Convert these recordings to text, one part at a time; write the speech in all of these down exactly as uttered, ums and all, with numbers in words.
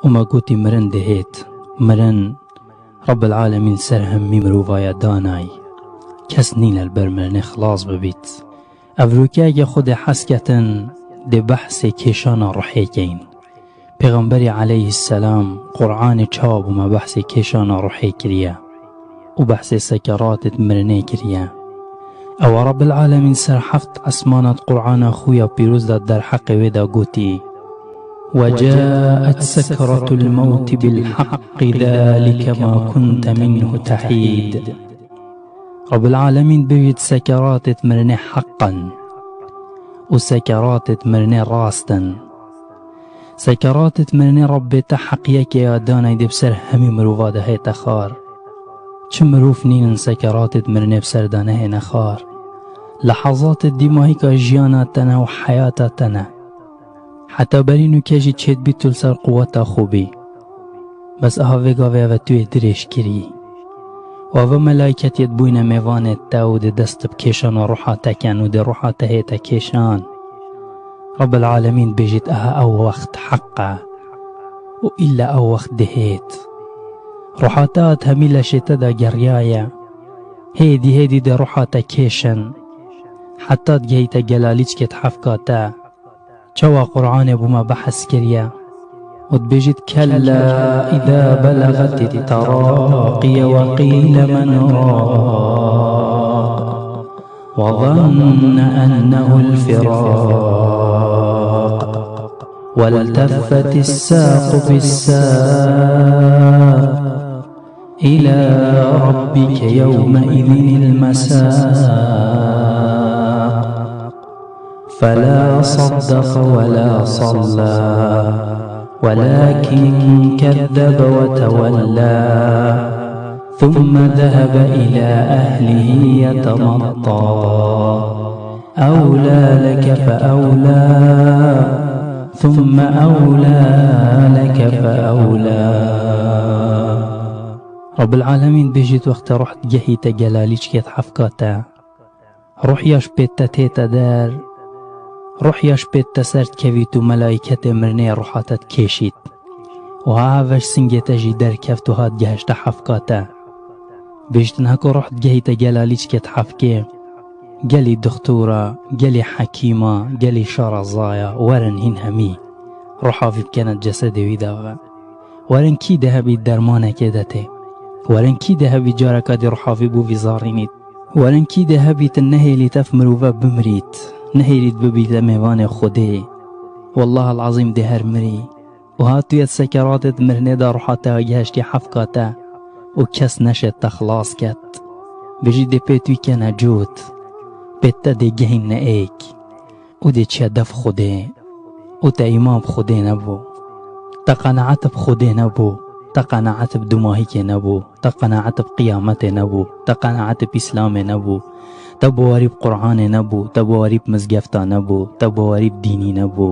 Û me gotî, mirin dihêt. Mirin, Rabbil Alemîn ser hemî mirovaya danay. Kes nîne li ber mirinê xilas bibît. Evrokeya Xwedê hez ketin, dê behsê kêşana ruhê keyin. Pêxemberê aleyhisselam Qur'anê çawa bo me behsê kêşana ruhê kiriye û behsê sekeratê mirinê kiriye. Ewa Rabbil Alemîn ser heft esmanat Qur'ana xwe ya pîroz de derheqê wê de gotî: وجاءت سكرة الموت بالحق ذلك ما كنت منه تحيد. Rabbil Alemîn bêjît sekeratê mirinê heq in û sekeratê mirinê rast in. Sekeratê mirinê Rabbê te heqiyekê ya danay dê bi ser hemî mirova de hête xar. Çi mirov nînin sekeratê mirinê bi ser de nehêne xar. Lehezatê dîmahîka jiyana te ne û heyata te ne. Heta berî nûke jî çêdbî tu li ser quweta xwe bî. Bes aha vê gavê eve tu yê dirêj kirî. Û eve melayketiyê dibûyne mêvanê te û dê dest bi kêşana ruha te ken û dê ruha te hête kêşan. Rabbil Alemîn bêjît, aha ew wext heq e û îlle ew wext dihêt. Ruha te hat hemî leşê te de geriyaye. Hêdî hêdî dê ruha te kêşin. Heta digehîte gelalîçkê di hefka te. Çawa Qur'anê bo me behs kiriye û dibêjît: كلا إذا بلغت التراقي وقيل من راق وظن أنه الفراق والتفت الساق بالساق إلى ربك يومئذ المساق. فلا صدق ولا صلى ولكن كذب وتولى ثم ذهب إلى أهله يتمطى. أولى لك فأولى ثم أولى لك فأولى. Rabbil Alemîn bêjît wextê ruh digehîte gelalîçkê di hefka te. Ruh ya ji pêt te tête der, ruh ya ji pêt te ser dikevît û melayketê mirinê ruha te dikêşît. Û ha ve ji singê te jî derkeft û hat gehişte hefka te. Bêjtin heko ruh digehîte gelalîçkê di hefkê. Gelî dixtora, gelî hekîma, gelî şarezaya, werin hîn hemî. Ruha vî bikene cesedê wî de ve. Werin kî dê hebî dermanekê de tê. Werin kî dê hebî careka dî ruha vî bo vî zarînît. Werin kî dê hebî tu nehêlît ev mirove bimirît. Nehêlît bibîte mêvanê Xwedê. Wellahil Azîm dê her mirî. Û ha tu yê sekeratê mirinê de ruha te gehiştî hefka te û kes neşêt te xilas ket. Bijî dê pê tu kene cût. Pê te dê gehînne êk. Û dê çiye dev Xwedê. Û te îman bi Xwedê nebû. Te qenaet bi Xwedê nebû. Te qenaet bi dumahîkê nebû. Te qenaet bi qiyametê nebû. Te qenaet bi Îslamê nebû. Te bawerî bi Qur'anê nebû. Te bawerî bi mizgefta nebû. Te bawerî bi dînî nebû.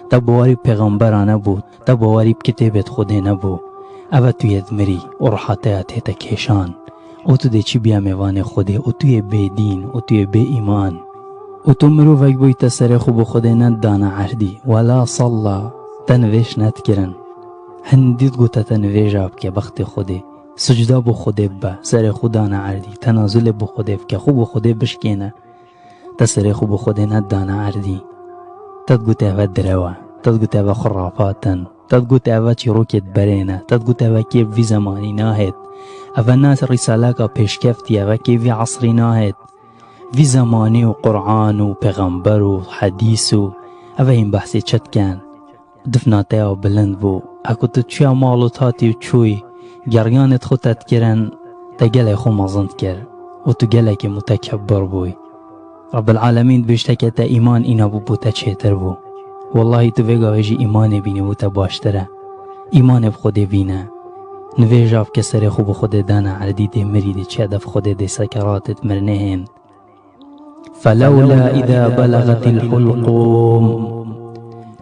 Te bawerî bi pêxembera nebû. Te bawerî bi kitêbê di Xwedê nebû. Eve tu yê dimirî û ruha te ya tête kêşan. Û tu dê çi biya mêvanê Xwedê û tu yê bêdîn û tu yê bê îman. Û tu mirovek bûyî te serê xwe bi Xwedê nedana erdî. Wela salla te nivêj nedikirin. Hindî digote te nivêja bike bextê Xwedê. Sucda bo Xwedê bibe. Serê xwe dana erdî. Tenazulê bo Xwedê bike. Xwe bo Xwedê bişkêne. Te serê xwe bi Xwedê nedane erdî. Te digot eve direw e. Te digot eve xurafat in. Te digot eve çîrokêt berê ne. Te digot eve kê vî zemanî nahêt. Eve ne rîsaleka pêşkeftî, eve kê vî esrî nahêt. Vî zemanî û Qur'an û pêxember û hedîs û eve hîn behsê çi dikin? Difna te ya bilind bû. Eko tu çiya mal û tatî û çûyî, geriyanê xwe te dikirin, te gelê xwe mezin dikir û tu gelekî mutekebbir bûyî. Rabbil Alemîn dibêjte ke te îman îna bû, bû te çêtir bû. Wellahî tu vê gavê jî îmanê bînî bû te baştir e. Îmanê bi Xwedê bîne. Nivêja bike serê xwe bi Xwedê dane erdî dê mirî dê çiye dev Xwedê dê sekeratê mirinê hên. فلولا إذا بلغت الحلقوم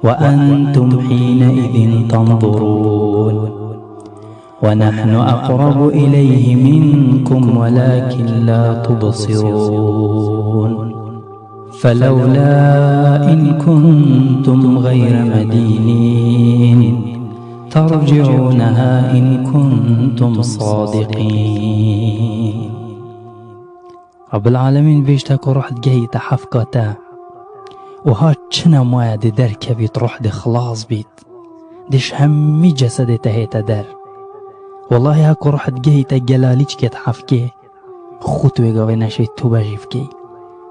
وأنتم حينئذ تنظرون ونحن أقرب إليه منكم ولكن لا تبصرون. فلولا إن كنتم غير مدينين ترجعونها إن كنتم صادقين. Rabbil Alemîn bêjte ku ruh digehîte hefka te û ha çi nemaye dê derkevît, ruh dê xilas bît, dê ji hemî cesedê te hête der. Wellahî ha ku ruh digehîte gelalîçkêt hefkê, xû tu wê gavê neşê tûbe jî bikey.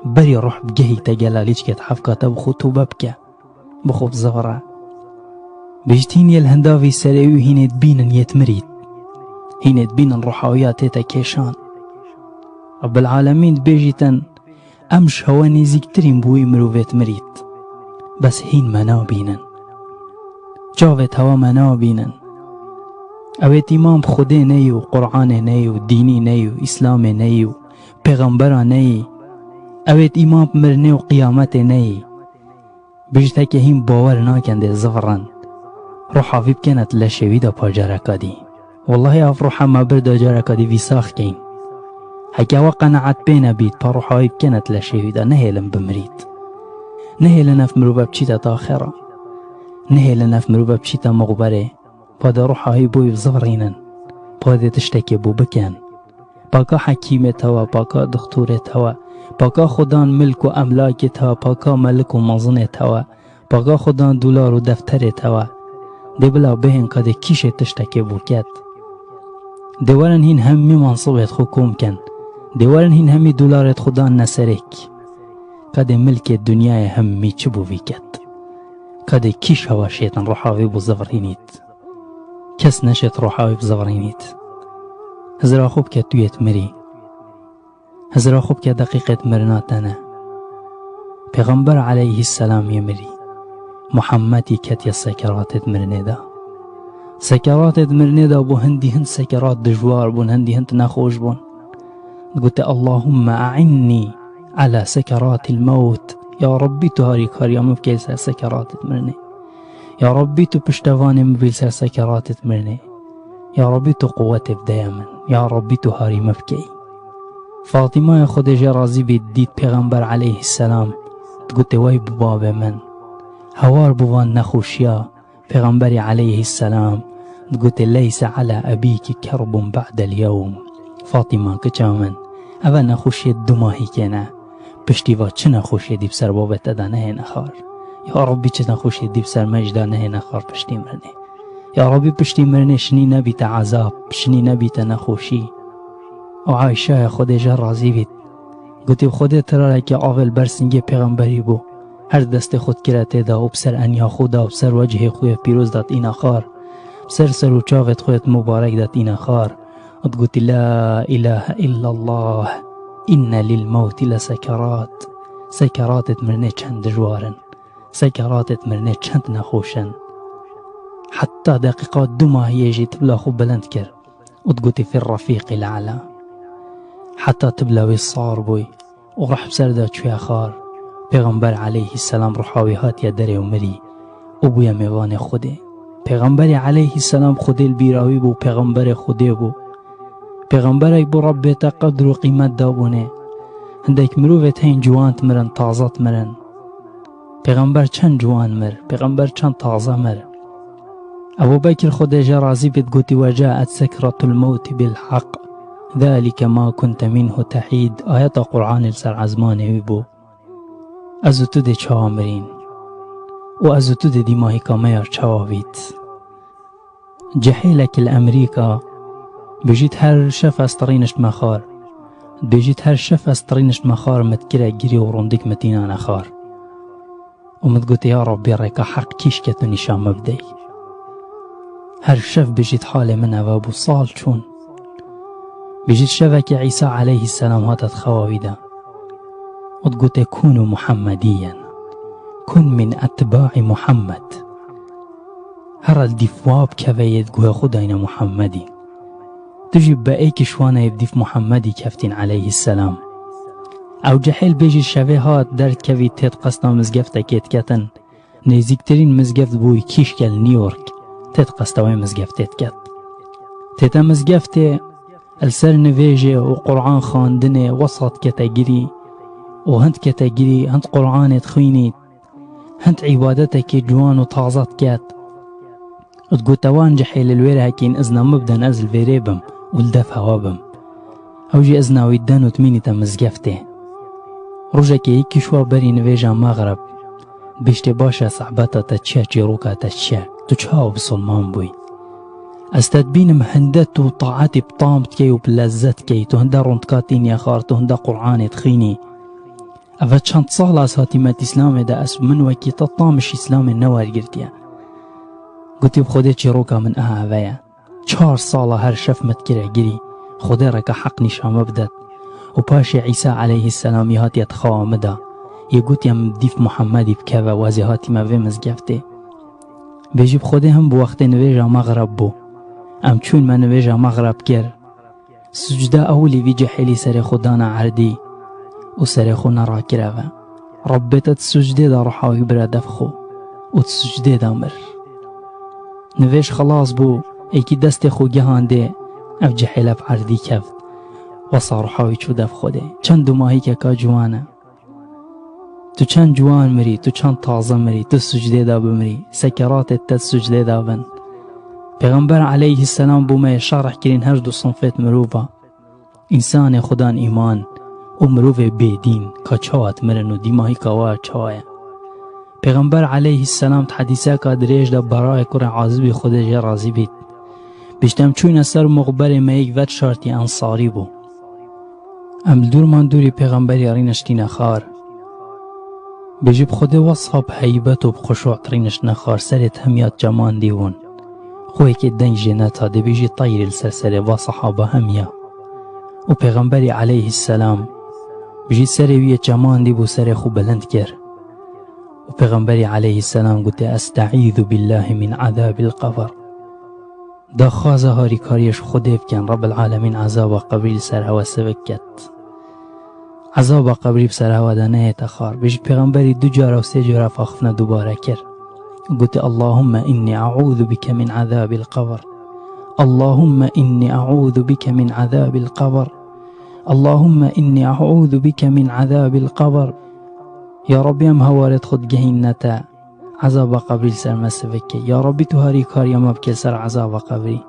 Berî ruh bigehîte gelalîçkêt hefka te bi xwe tûbe bike. Bi xwe bizivire. Bêjt hîn yê li hindavî serê wî hînê dibînin yê dimirît. Hînê dibînin ruhawiya tête kêşan. Rabbil Alemîn dibêjîtin, em ji hewe nêzîktirîn bi wî mirovê dimirît. Bes hîn me nabînin. Çavêt hewe me nabînin. Ewêt îman bi Xwedê neyî û Qur'anê neyî û dînî neyî û Îslamê neyî û pêxembera neyî. Ewêt îman bi mirinê û qiyametê neyî. Bijî teke hîn bawer nakin dê zivirin. Ruha vî bikene tu leşê wî de pa careka dî. Wellahî ev ruha me bir de careka dî vî sax keyn. Heke we qenaet pê nebît, pa ruha wî bikene tu leşê wî de, nehêlin bimirît. Nehêlin ev mirove biçîte daxera. Nehêlin ev mirove biçîte muxberê. Pa dê ruha wî bo wî bizivirînin. Pa dê tiştekê bo bikin. Paka hekîmê tewe, paka dixtorê tewe, paka xudan milk û emlakê tewe, paka melik û mezinê tewe, paka xudan dolar û defterê tewe. Dê bila bihên ka dê kîşê tiştekê bû ket. Dê werin hîn hemî mansibêt xwe kom ken. Dê werin hîn hemî dolarêt xwe dan neserêk. Ka dê milkê dinyayê hemî çi bû vî ket. Ka dê kîş hewa şêtin ruha wî bû zivirînît. Kes neşêt ruha wî bizivirînît. Hizra xwe bike tu yê dimirî. Hizra xwe bike deqîqêt mirina te ne. Pêxember aleyhisselam yê mirî. Muhammed yê ketiye sekeratêt mirinê de. Sekeratêt mirinê de bû hindî hind sekerat dijwar bûn, hindî hind nexweş bûn. Digote, Allahümme e'innî ala sekeratil mewt. Ya Rabbî tu harîkariya min bike li ser sekeratêt mirinê. Ya Rabbî tu piştevanê min bî li ser sekeratêt mirinê. Ya Rabbî tu quwetê bideye min. Ya Rabbî tu harî min bikey. Fatîmaya Xwedê jê razî bît dît Pêxember aleyhisselam digote, wey bi babê min. Hewar bû van nexweşiya. Pêxemberê aleyhisselam digote, leyse ala ebîki kerbun ba'del yewm. Fatîma kiça min, eve nexweşiyê du mahîkê ne. Piştî va çi nexweşiyê dî bi ser babê te de nehêne xar. Ya Rabbî çi nexweşiyê dî bi ser me jî de nehêne xar piştî mirinê. Ya Rabbî piştî mirinê şinî nebîte ezab, şinî nebîte nexweşî. Û Ayşeya Xwedê jê razî bît. Gotî, Xwedê tirarekê avê li ber singê pêxemberî bû. Her destê xwe dikire tê de û bi ser enya xwe de û bi ser wecihê xwe yê pîroz de tîne xar. Bi ser ser û çavêt xwe yêt mubarek de tîne xar. Û digotî, La ilahe illallah, inne lil mewtî le sekerat. Sekeratêt mirinê çend dijwar in. Sekeratêt mirinê çend nexweş in. Heta deqîqa du mahiyê jî tu bila xwe bilind kir. Û digotî, Fir refîqî le'la. Heta tu bila wê sar bûy û rih bi ser de çûye xar. Pêxember aleyhisselam ruha wî hatiye derê û mirî û bûye mêvanê Xwedê. Pêxemberê aleyhisselam Xwedê li bîra wî bû, pêxemberê Xwedê bû. Pêxemberek bû Rebbê te qedr û qîmet dabûnê. Hindek mirovêt heyîn ciwan dimirin, taze dimirin. Pêxember çend ciwan mir, pêxember çend taze mir. Ebû Bekir Xwedê jê razî bît gotî, Ve caet sekretul mewtî bil heq, zalike ma kunte minhu tehîd. Ayeta Qur'anê li ser ezmanê wî bû. Ez û tu dê çawa mirîn? Û ez û tu dê dîmahîka me ya çawa bît? Cehêlek li Emerîka, bêjît her şev ez tirîniştme xar. Bêjît her şev ez tirîniştme xar, min dikire girê û rûndik min tînane xar. Û min digotê, Ya Rabbî, rêka heq kîşke tu nîşan min bidey. Her şev bêjît halê min eve bû, sal çûn. Bêjît şevekê Îsa aleyhisselam hate di xewa wî de. Û digotê, Kûnû Muhammedîyen. Kun min etbaî Muhammed. Here li dîf wa bikeve yê di guhê xwe dayne Muhammedî. Tu jî be êkî şwana yê bi dîf Muhammedî keftîn aleyhisselam. Ew cehêl bêjî şevê hat derdikevî têt qesta mizgeftekê diketin. Nêzîktirîn mizgeft bû kîşke li New York. Têt qesta wê mizgeftê diket. Tête mizgeftê, li ser nivêjê û Qur'an xwendinê wesa dikete girî û hind kete girî, hind Qur'anê dixwînî, hind îbadetekî ciwan û taze diket. Û digot, "Ewan cihêlî li wêre hekîn izna min bidin, ez li vêrê bim û li def hewa bim." Ew jî izna wî den û dimînîte mizgeftê. Rojekê yekî ji wa berî nivêja mexreb, biştê, "Baş e, sehbeta te çi ye, çîroka te çi ye? Tu çawa bisilman bûyî? Ez te dibînim hinde tu taetî bi tam dikey û bi lezzet dikey, tu hinde rondkatî niye xar, tu hinde Qur'anê dixwînî. Eve çend sal ez hatîme di Îslamê de, ez min wekî te tam ji Îslamê newergirtiye." Gotî, "Bi Xwedê çîroka min aha eve ye. Çar sala her şev min dikire girî, Xwedê reka heq nîşan min bidet. Û paşê Îsa aleyhisselam yê hatiye di xewa min de. Yê gotiye min dîf Muhammedî bikeve û ez ê hatîme vê mizgeftê." Bêjî bi Xwedê him bi wextê nivêja mexreb bû. Em çûn me nivêja mexreb kir. Sucde ewilî vî cehêlî serê xwe dana erdî û serê xwe nerakireve. Rebbê te di sucdê de ruha wî bire def xwe û di sucdê de mir. Nivêj xilas bû, êkî destê xwe gihandê, ev cehêle bi erdî keft. Wesa ruha wî çû def Xwedê. Çend dumahîkeka ciwan e. Tu çend ciwan mirî, tu çend taze mirî, tu sucdê de bimirî, sekeratê te sucdê de bin. Pêxember aleyhisselam bo me yê şerh kirîn her du sinfêt mirova. Însanê xudan îman û mirovê bêdîn ka çawa dimirin û dîmahîka wa çawa ye. Pêxember aleyhisselam di hedîseka dirêj de Berayê kurê Azibî Xwedê jê razî bît. Bişt em çûyne ser muxberê me yek vet şartî ensarî bû. Em li dûrman dûrî pêxemberî rîniştîne xar. Bêjî bi Xwedê wesfa bi heybet û bi xuşû rîniştine xar, serê di hemiya çemandî bûn. Xwêkê deng jê neta, dê bêjî teyrê li ser serê va sehaba hemiya. Û pêxemberî aleyhisselam bêjî serê wî yê çemandî bû, serê xwe bilind kir. Û pêxemberî aleyhisselam gotê, "Esteîzu billahî min ezabil qebr." Daxwaza harîkariyê ji Xwedê bikin, Rebbil Alemîn ezaba qebrî li ser hewe sivik ket. Ezaba qebrî bi ser hewe de nehête xar. Bêjî pêxemberî du cara û sê cara axiftina dubare kir. Gotê, "Allahümme inni e'ûzu bike min ezabil qebr. Allahümme inni e'ûzu bike min ezabil qebr. Allahümme inni e'ûzu bike min ezabil qebr." Ya Rabbî, em hewarê xwe digihînine te. Ezaba qebrî li ser me sivik ke. Ya Rabbî, tu harîkariya me bike ser ezaba qebrî.